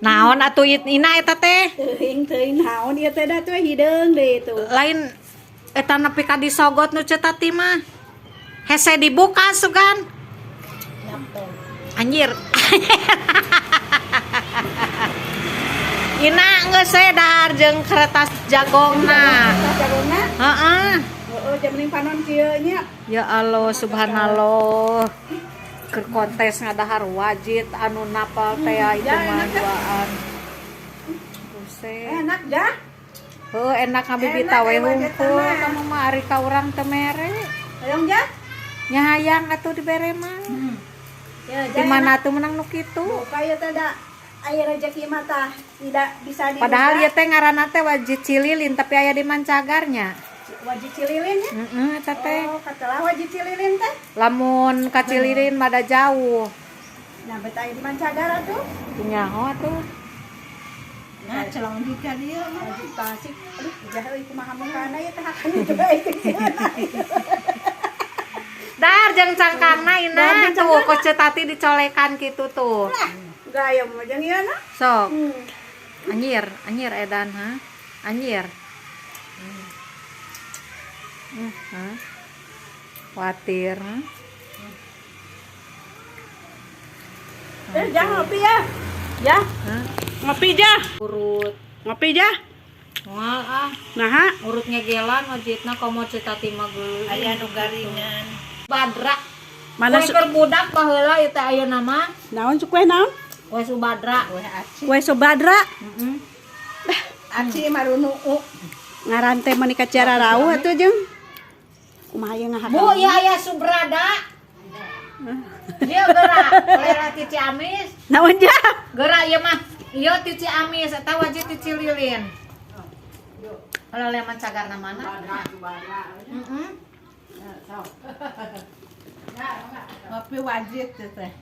Naon atuh ina eta teh? Teuing teuing naon ieu teh da tuh hideung deui tuh. Lain eta nepi ka disogot nu Ceu Tati mah. Hese dibuka sugan. Anjir. Ina geus we dahar jeung kertas jagongna. Jagongna? Heeh. Heeh, jam panon kieu nya. Ya Allah, subhanallah. Keur kontes ngadahar wajit anu napal teh itu mah duaan. Buset. Enak dah. Heuh, enak ngabibita we hungkul kamu mah ari ka urang teu mere. Hayang jah? Nya hayang atuh dibere mah. Ya, di mana tuh menang nu kitu? Buka ieu teh da aya rezeki mah tah tidak bisa diduga. Padahal ieu teh ngaranna teh wajit Cililin tapi aya di Mancagarnya. Wajit Cililin nya? Heeh, eta teh. Oh, katelah wajit Cililin teh. Lamun ka Cililin mah da jauh. Nah, bet aya di Mancagar atuh. Nyaho atuh. Nah, celong di ka dieu mah wajit Tasik. Aduh, jah euy kumaha mukana ieu teh hakan juga itu. Dar jeung cangkangna ina tuh ku Ceu Tati dicolekan kitu tuh. Gaya mah jeung ieu na. Sok. Anjir, anjir edan ha. Anjir. Hah? Khawatir. Jangan ngopi ya. Ya. Hah? Ngopi jah. Urut. Ngopi jah. Moal ah. Naha? Urut ngegelan wajitna komo Ceu Tati mah geuleuh. Aya nu garingan. Badra. Mana kue keur budak baheula ieu teh ayeuna mah. Naon kue naon? Kue Subadra. Kue aci. Kue Subadra. Heeh. Aci marunuu. Ngaran teh meuni ka Cararau atuh jeung. Kumaha ieu ngahakan? Bu, ieu aya Subrada. Ieu geura, oleh ti Ciamis. Naon jah? Geura ieu mah. Ieu ti Ciamis eta wajib ti Cililin. Oleh Mancagarna mana? Heeh. Ngopi wajit teh.